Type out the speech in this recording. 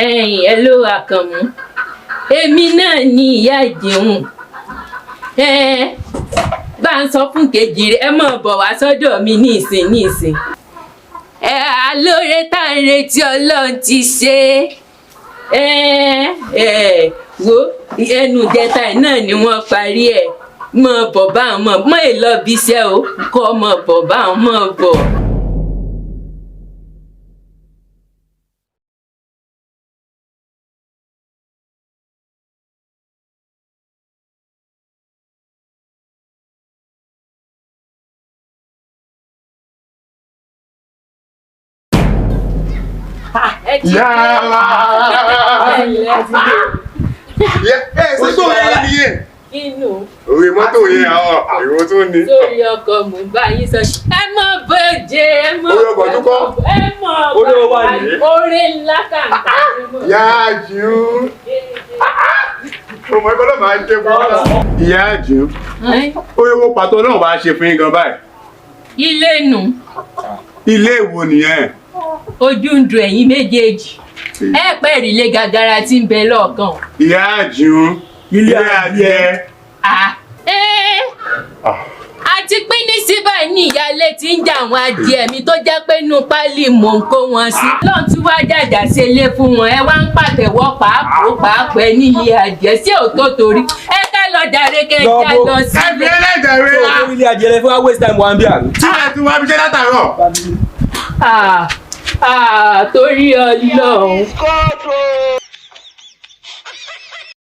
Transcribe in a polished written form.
Ẹ̀yin ẹ ló Àkànmú, èmi náà ni ìyá ìjẹun. Ẹ bá ń sọ fún kejì rẹ, ẹ mọ̀ bọ̀ wá sọ́dọ̀ mi ní ìsìn ní ìsìn. Ẹ alóore tá à ń retí, Ọlọ́run ti ṣe é. Ẹ wo ẹnu ìjẹta ẹ̀ náà ni wọ́n parí ẹ̀. Mọ̀ bọ̀ bá ń mọ̀ mọ̀ èlò bí iṣẹ́ o kọ́ mọ̀ bọ̀ bá ń mọ̀ bọ̀. Yàrá ẹ ṣe tó yẹ nìyẹn. Inú Orí mọ́tò yẹn, àwọn ìwọ tún ni. Sórí ọkọ mò ń bá yín sọ, ẹ mọ bóde, ẹ mọ. Orí ọkọ̀ tún kọ́? Ẹ mọ. Orí ọwọ́ wa nìyí. Oore ńlá kàǹkà. Ìyá àjùn. Ọmọ ẹgbẹ́ náà máa ń jẹ́ fún wa. Ìyá àjùn. Orí owó pàtó náà wàá ṣe fún yín gan báyìí. Ilé nù. Ilé ìwò nìyẹn? Ojú ń dùn ẹ̀yin méjèèjì, ẹ pẹ́ rí ilé gàgàrà tí ń bẹ lọ́ọ̀kan. Ìyá àjùn. Ilé adìẹ. Ah, eh, àti pín ní síbẹ̀ ní ìyáálé tí ń jà àwọn adìẹ mi tó jẹ́ pé inú páálí mò ń kó wọn sí. Lọ́n tí wàá jàjà ṣe lé fún wọn, ẹ wá ń pàtẹ́wọ́ pàápàá pàápàá nílé adìẹ sí òótọ́ torí ẹ ká lọ jàre kẹ já lọ Ẹ fi sílé. ẹlẹ́jẹ̀ rẹ. Tó ilé adìẹ lẹ fún wa, waste time wa ń bí àná. Tí ẹ ti wá fi ṣe látàárọ̀. Ah, ah, torí Ọlọ́run.